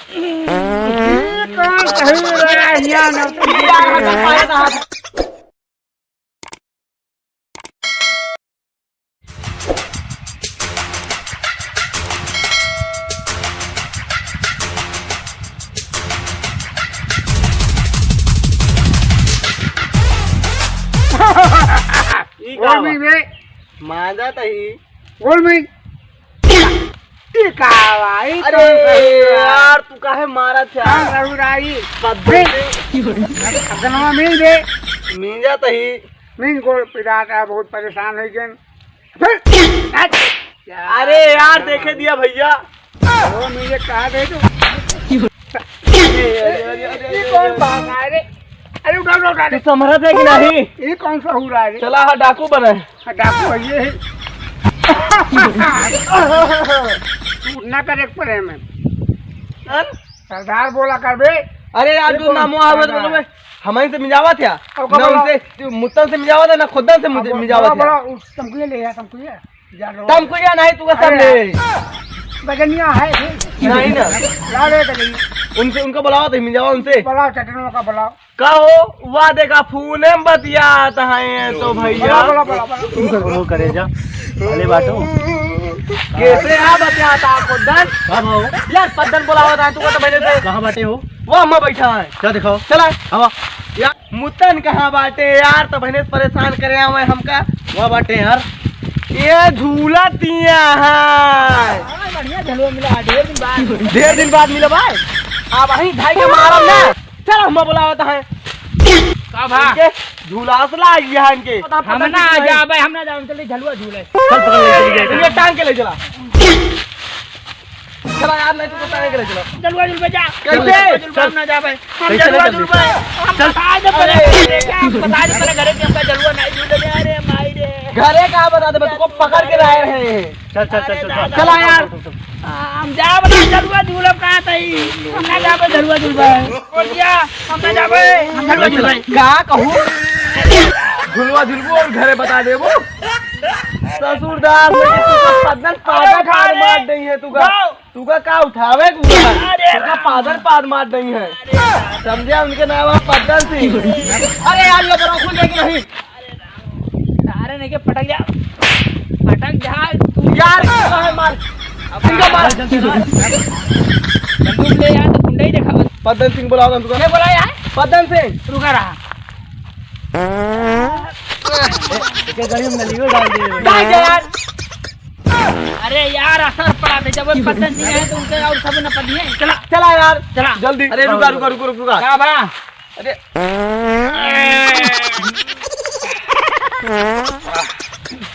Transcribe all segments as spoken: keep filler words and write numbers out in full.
ये कौन सही रहा है, यहाँ ना? ई का गोल बा? में बे। मांजा तही। गोल में। ई का बा? ई अरे कौन सा हुआ? यार, तू काहे मारा था? कौन सा हुआ ई? पद्दे बे। से। अरे, खतरनाक मिल बे। मिल जाता ही। मिल गोल पिरात है, बहुत परेशान हो गए। अरे यार, देखे दिया भैया। ओ, मुझे कहा दे तू। अरे, अरे, अरे, अरे, ये अरे, कौन अरे। बात है रे? अरे, उठा, उठा, उठा तू रे। समझत है कि नहीं? ये कौन सा हो रहा है रे? चला, हाँ, डाकू बने। हाँ, डाकू है ये। तू उठना करे एक परे में। हैं? सरदार बोला कर बे। अरे यार, ये जो कौन नामो आवे तो सरदार? बोलो बे, हमही से मिजावत है। ओका ना बोला। उनसे, तू मुत्तन से मिजावत है, ना खुद्दन से मुझे बोला, मिजावत बोला, है। बोला, उस तमकुए ले आ, तमकुए। जा लो। तमकुए नहीं, तू का सब अरे ले। बगनिया है, है। नहीं ना। ला रे बगनिया। उनसे, उनको बुलाओ तो मिजावा उनसे। बुलाओ, चटनों का बुलाओ। का हो? वाह, देखा, फोने में बतियात है तो भैया। बुलाओ, बुलाओ, बुलाओ, बुलाओ। तू कर, वो करे जा। भले बाटो। कैसे है बतियात है खुद्दन? का भाव? यार, पद्दन बुलावत है, तू का तो मैंने से कहाँ बाटे हो? वो अम्मा बैठा है। क्या दिखाओ? चला। आवा। यार, मुतन कहाँ बाटे यार? तो बहने से परेशान करे आवे हमका। वह बाटे यार। ये झूला दिया है। हाँ, बढ़िया झलुआ मिला, ढेर दिन बाद। ढेर दिन बाद मिला भाई। अब वहीं धाई के मारब ना। चल, हम बुलावत हैं। का भा? इनके झूला से लाग गया है इनके। हम ना जाबे, हम ना जाबे, चल झलुआ झूले। चल, पकड़ ले, चल, चल, चल। इनके टांग के ले चला। चला यार, नहीं तो टांग के ले चला। झलुआ झूलबे जा। कैसे? झलुआ झूलबे, हम ना जाबे। हम कैसे झलुआ नहीं झूलबे। हम चल। बता दे पहले अरे। घरे के, हम बता दे पहले घरे के, हमका झलुआ नहीं झूले दे। अरे माई रे। घरे का बता दे, तुमको पकड़ के लाए रहे हैं। चल, चल, चल, अरे चल, चल। दादा। चला यार। आ, हम जाब ना झलुआ झूलब कहाँ तई? हम ना जाबे झलुआ झूलबे। बोल दिया, हम ना जाबे, हम झलुआ झूलबे। का कहूँ? झुलवा झुलबू और घरे बता देबू। ससुरदार, लेकिन तू का पद्दन पादा अरे, ठार अरे, मार दई है तू का। जाओ। तू का का उठावे के हुआ? अरे तू का राम। पादर पाद मार दई है। अरे राम। समझे, उनके नाम है पद्दन सिंह। अरे यार, ये बड़ा खुल जाएगी नहीं। सारे नहीं के पटक जा, पटक जा तू। यार, इनका है मार। अब इनका मार। बंदूक ले यार, तो गुंडा ही देखा बस। पद्दन सिंह बुलाओ तुमको। क्या बोला यार? पद्दन सिंह। रुका रहा। एक गाड़ी में नलियो डाल दिए। डाल दे यार। अरे यार, असर पड़ा था जब वो पद्दन सिंह आए तो उनके और सब न पदिए। चला, चला यार। चला। जल्दी। अरे रुका, रुका, रुका, रुका, रुका। का बा? अरे।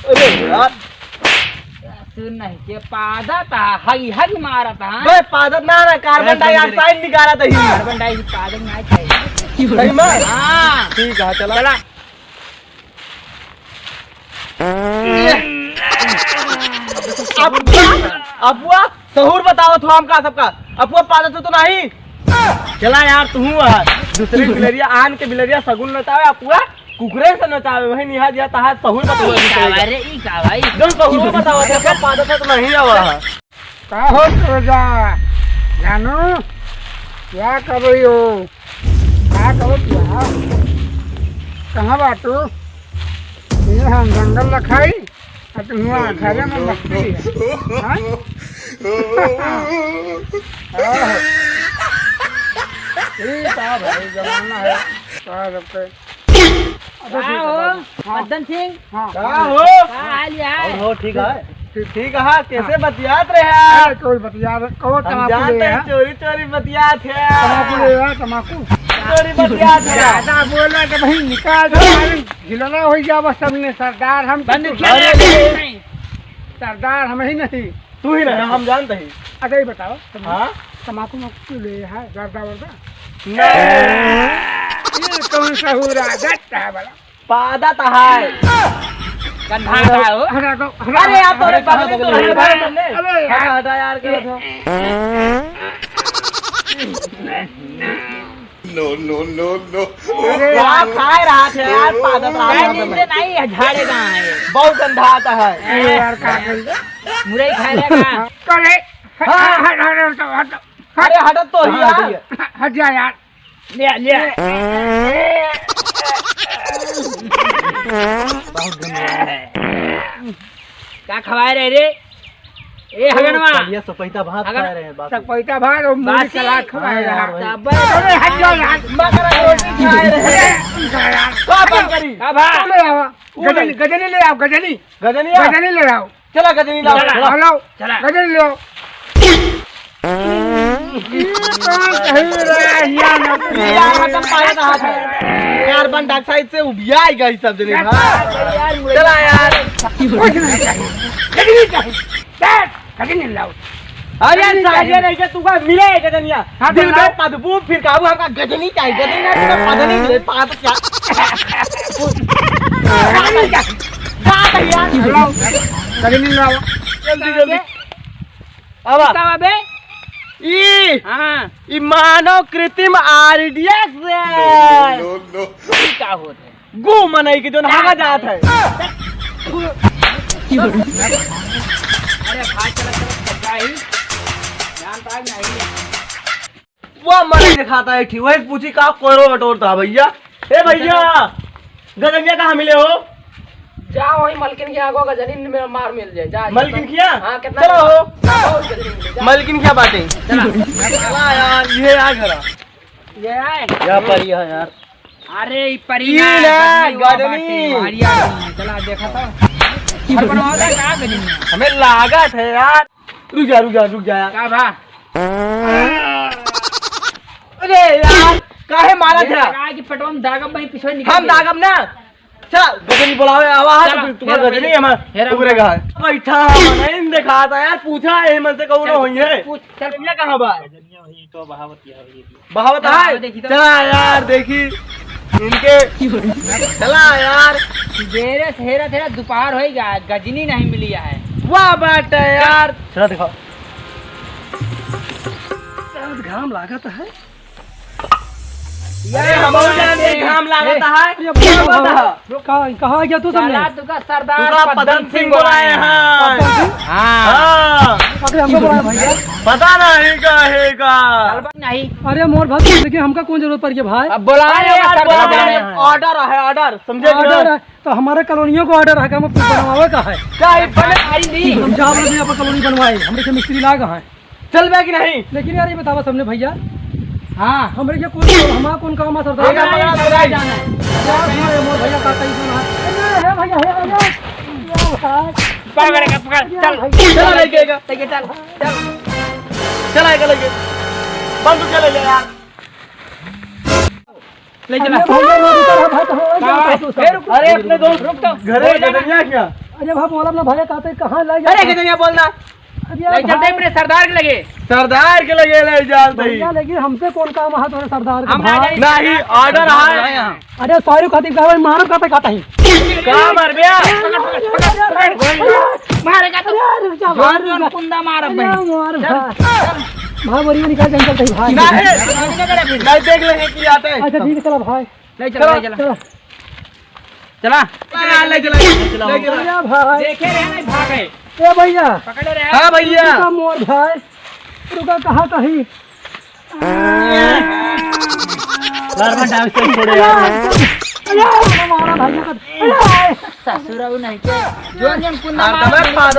अरे यार। सुन नहीं के पादत हा, हई हई मारत हा। बे पादत ना ना, कार्बन डाइऑक्साइड निकालत ही। कार्बन डाइऑक्साइड पादत ना चाहिए। सही में? हाँ। ठीक है, चला। चला। अपुआ, अपुआ, सहूर बताओ तो हमका सबका। अपुआ पादत हो तो नहीं? चला यार, तू हूँ यार। दूसरी बिलरिया, आन के बिलरिया सगुन नचावे, अपुआ कुकुरे से नचावे, वही निहा दिया तहार सहूर बताओ ई का दूसरे का। भाई रे, ई का भाई? जो सहूर बताओ, अरे तो सब पादत है तो नहीं आवा है। का हो तोजा? जानू, क्या करो यो? का करो क्या? कहाँ बाटू? ये हम जंगल लखाई, आ तू हुआ घरे में मस्ती है। हाँ? आहो। ठीक है भाई, जमाना है। का सबके अच्छा, का ठीक हो, है। हाँ। पद्दन सिंह? हाँ। का हो? का हाल यार? और हो, ठीक है? ठीक। ठीक है, कैसे हाँ। बतियात रहे हैं? अरे, कोई बतिया रहे, कौन हम तमाकू जानते ले हैं, हैं? चोरी चोरी बतियात है। तमाकू ले हैं, तमाकू। चोरी बतियात है। ज्यादा बोला तो भाई निकाल दो, अरे, झिलना हो गया बस हमने, सरदार हम बंद कुछ किया अरे, नहीं। सरदार हम ही नहीं। तू ही ना, हम जानते ही। अच्छा, ये बताओ, तुम हाँ? तमाकू माकू ले है, जर्दा वर्दा? नहीं। ये कौन सा हो रहा है? जट है बड़ा। पादत है। गंधा का हो? हटा दो, हटा दो। अरे, यार, तोरे हटा, पादत हटा, तो हटा, हटा, हटा। अरे, यार। हटा, हटा, यार, के रखो। No, no, no, no। अरे, यार, खाए रहा थे, यार, पादत रहा नहीं, था नींदे मैं। नहीं है, झाड़े कहाँ है? बहुत गंधात है। अरे, यार, का करें? मुरई खाए रहेगा। करे। हाँ। हट, हट, हट, हट, हट। अरे हटत तो ही हाँ, यार। हट जा यार। ले, ले। बहुत गंदा है। का खवाए रहे रे? ए, हगनवा। बढ़िया सपैता भात हगन-, खा रहे हैं, बासी। सपैता भात और मूली बासी। सलाद खवाए हाँ, रहे यार, हैं। वही। तब अरे, हट जाओ यार। मकरा रोटी खा रहे हैं। का बात करी? का भा? ले आओ। गजनी, गजनी ले आओ, गजनी। गजनिया? गजनी ले आओ। चला, गजनी लाओ। चला। हाँ, लाओ। चला। गजनी ले आओ। ये कौन कही रहा है, हिया ना? यार, मतलब, पाया था हाथ में। यार, बन डाक साइड से उबिया ही गई सब जने, हाँ। यार, मुझे चला यार। कुछ नहीं चाहिए। गजनी चाहिए। बैठ, गजनी लाओ। अरे यार, गजनी चाहिए। साहिया नहीं के तू का मिले है गजनिया। हाँ, तो दिल में लाओ। पदबू फिर काबू हमका गजनी चाहिए, गजनी ना तो पदनी मिले, पाद क्या? गजनी चाहिए। लाओ, गजनी लाओ। जल्दी, जल्दी। अब आ। कितना बे? ई, हाँ। ई मानव कृत्रिम आरडीएक्स है। No, no, no, no। ई का होत है? गो मनई के जोन हगा जात है। अरे भाई, चला, चला, चला, जाई। ध्यान पाए नहीं। वो मनई दिखाता है, ठीक, वही पूछी का कोरो बटोरता है भैया। ए भैया, गजनिया कहाँ मिले हो? जा वही मलकिन के आगो गजनी में मार मिल जाए, जा। मलकिन किया? हाँ, कितना चलो हो। जा, बहुत गजनी मिले, जा। मलकिन किया बाटे? चला। चला यार, ये आ घरा। ये आए? या परी है यार। अरे, ई परी ई ना, ना, गजनी वो गजनी। बाटे, हरिया गजनी। चला, देखा था। और बनवाओ तो का गजनी? हमें लागत है यार। रुक जा, रुक जा, रुक जा यार। का भा? अरे यार, काहे मारा ये था? लगा कि पेटवा में दागब भाई, पिछवा निकल हम गया। दागब ना। चल, गजनी बुलावे, आवा है, चल, तो फिर तुम्हारा हेरा गजनी भाई। हमारा हेरा उगरे भाई। का है। बैठा है, नहीं देखा था यार, पूछा है, मन से कहूँ ना चल, होई है। पूछ, चल। गजनिया कहाँ बा? गजनिया वही तो बहावत किया है, ये भी। बहावत हाँ, है? देखी तो। चला यार, देखी इनके। चला यार। देरे से हेरा तेरा दोपहर होई गया, गजनी नहीं मिली है। वाह बात है यार। चला दिखाओ। बहुत घाम लागत है। अरे, हम जाने घाम लागत है। अरे, बाबा, कहाँ, कहाँ आ गया तू सामने? चला, तुका सरदार तुका पद्दन सिंह बोलाए हैं। पद्दन सिंह? हाँ। हाँ। अरे, हमको बोलाया भैया। पता नहीं का है का। नहीं। अरे, मोर भाई, लेकिन हमका कौन जरूरत पड़ गया भाई? अब बोलाए अरे हैं यार, सरदार बोलाए बोलाए हैं। हैं। Order है, order, समझे कि order नहीं? है, तो हमारे कॉलोनियों को order है कि हम बनवावे का है। क्या है, बने भाई नहीं? हम जा रहे हैं, अपन कॉलोनी बनवाए, हमरे के मिस्त्री लाग हैं। चल बे कि नहीं? लेकिन यार, ये बतावा सबने भैया, हाँ। हमरे के कौन, हमारा कौन काम है सरदार? हमारा काम है सरदार। जाना है। यार, हमारे मोर भैया का कहीं सुना। अरे, हे भैया, हे भैया। पकड़ के, पकड़, चल। चला लेके आएगा। लेके चल, चल। चला आएगा लेके। बंदूक चले ले यार। ले चला। अरे भैया, रोड पर है, भाई, कहाँ है? का? ए, रुक, अरे, अपने दोस्त रुक तो। घरे बोल जाना। गजनिया क्या? अरे भाई, बोला ना भैया, कहते कहाँ ले अरे, जाते? गजनिया बोलना। अरे ले चलते भाई। अपने सरदार के लगे। सरदार के लगे ले जाते ही। भैया, लेकिन हमसे कौन काम है तुम्हारे सरदार के हम ना भाई? जाने नहीं, सरदार order है। अरे, सॉरी, खातिर का भाई, मारो, कहते, कहते ही। का मार बे? मारे का तो अरे, रुक जा, भाई, रुक जा। कुंदा मार अरे, भाई। मार चल, भाई। चल। भाई, बोलिए, निकाल, चल, चल, भाई। नहीं, नहीं देख लेंगे कि आते हैं। अच्छा, ठीक है, चलो, भाई। ले चला, चला, ले चला। चला। चला। हाँ, ले चला, ले चला। अरे भाई। देखे रहे नहीं, भागे। ए भैया। पकड़े रहे। हाँ भैया। रुका मोर भाई। रुका, कहाँ कहीं? लड़वा डांस से छोड़े यार। अरे, मारा भाई का। अरे। ससुरा वो नहीं के। जोन जोन कुंदा मार। अरे भाई,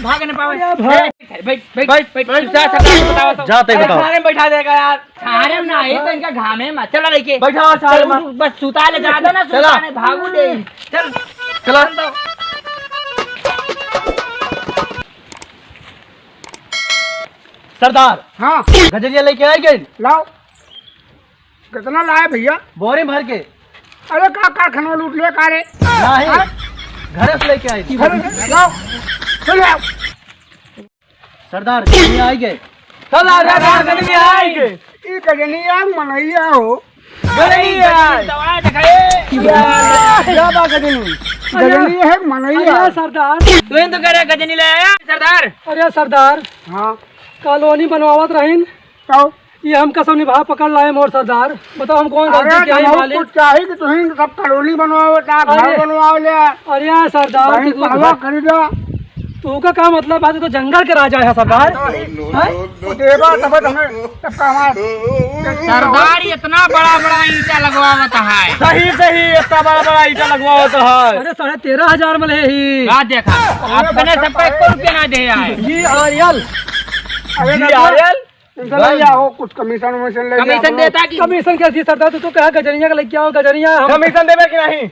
भाग नहीं पावे। अरे भाई। बैठ, बैठ, बैठ, बैठ, बैठ। तू जा, सरदार को बतावा तो। जाते ही अरे, बताओ। थारे में बैठा देगा यार। थारे में ना, ये तो इनका घामे में। चला लेके। बैठा, थारे में। चल, बस सुता ले, ज्यादा ना चला। सुता नहीं, भागू दे। चल। चला। चल तो। सरदार। हाँ। गजनिया लेके आए गए? लाओ। कितना लाए भैया? बोरे भर के। अरे का कारखाना लूट ले का रे? नहीं, हाँ? घर से लेके आए थे। घर से लाओ, चले आओ। सरदार, गजनी आई गए। सरदार, सरदार, गजनी आई गए। ई गजनी यार मनैया हो। गजनी आई। दवा दिखाए। या, या बा गजनी। गजनी है मनैया। अरे सरदार। तू ही तो कह रहे गजनी ले आया, सरदार। अरे सरदार। हाँ। कॉलोनी बनवावत रहीन। तो ये हम कसम निभा पकड़ लाए मोर सरदार, बताओ हम कौन गलती अरे, किया है तमहू मालिक? कुछ चाही कि तुहीं सब कॉलोनी बनवाओ, ता घर अरे, बनवाओ ले। अरे यार सरदार, भाई, तू तो पहला घर खरीदा। तोहका का मतलब बा? तू तो जंगल के राजा है सरदार। हैं? वो देवा तब हमें तब का हमार सरदार इतना बड़ा बड़ा ईंटा लगवावत है। सही सही, इतना बड़ा बड़ा ईंटा लगवावत है। अरे साढ़े तेरह हजार में ले ही। का देखा? अपने सबका एको रुपया ना दे आए। जी आरियल। अरे जी आरियल। इनसे ले जाओ, कुछ कमीशन वमीशन ले जाओ। कमीशन देता कि? कमीशन क्या दी सरदार? तू तो कहा गजनिया का लेके आओ, गजनिया हम कमीशन देबे कि नहीं?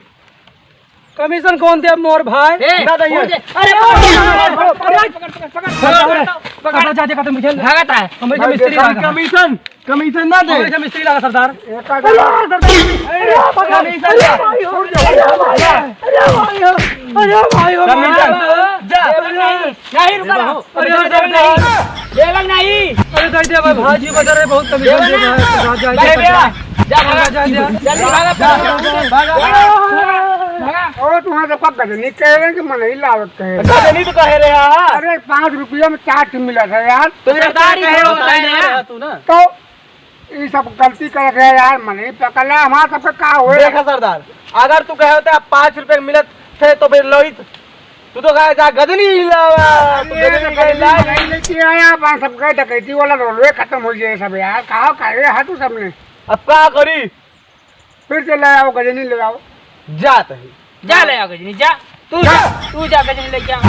कमीशन कौन दे मोर भाई? ए, ना दइए। कौन दे? अरे, पकड़, पकड़, पकड़, पकड़, पकड़, पकड़, पकड़, पकड़, जा, जा, जा, जा, भागत है। हमरे भाई, मिस्त्री देखा, लागा। कमीशन, कमीशन ना दे। हमरे मिस्त्री लागा, सरदार। एक हजार। अरे, सरदार। अरे, पकड़। कमीशन दे। अरे, भाई, अरे, भाई, अरे, भाई, अरे, भाई, कमीशन। जा। अरे, नहीं, रुका। अरे, अरे, अरे, नहीं। देवल नहीं। अरे, दे दे, भाई, भाजी बता रहे, बहुत तकलीफ देवल दे रहा है, नहीं। जा, जा, भाई, जा, भैया। जा, जा, जा, जा। जल्दी भागा, जा, जा, जा, जा। भागा। भागा। और तुम्हारे पास गजनी कह रहे हैं कि मनई लावत कह रहे हैं? गजनी तो कह रहे हैं, हाँ। अरे, पाँच रुपया में चार ठे मिला था यार। तो सरदार ही खड़ा होता है ना। तू ना। तो ये सब गलती करत है यार, मनई पकड़ ले, हमारा सबका का होए? देखा सरदार, अगर तू कहे होता पाँच रुपया मिलत थे तो फिर लोइत तू तो कहा जा गजनी लावा, तू अरे, गजनी गजनी कहीं लाई। नहीं लेके आया, अपन सब गए डकैती वाला रोलवे खत्म हो जाए सब यार, कहाँ करे है तू सबने? अब का करी? फिर से ले आओ, गजनी ले आओ। जात है। जा ले आओ गजनी, जा। तू जा, तू जा गजनी लेके आ।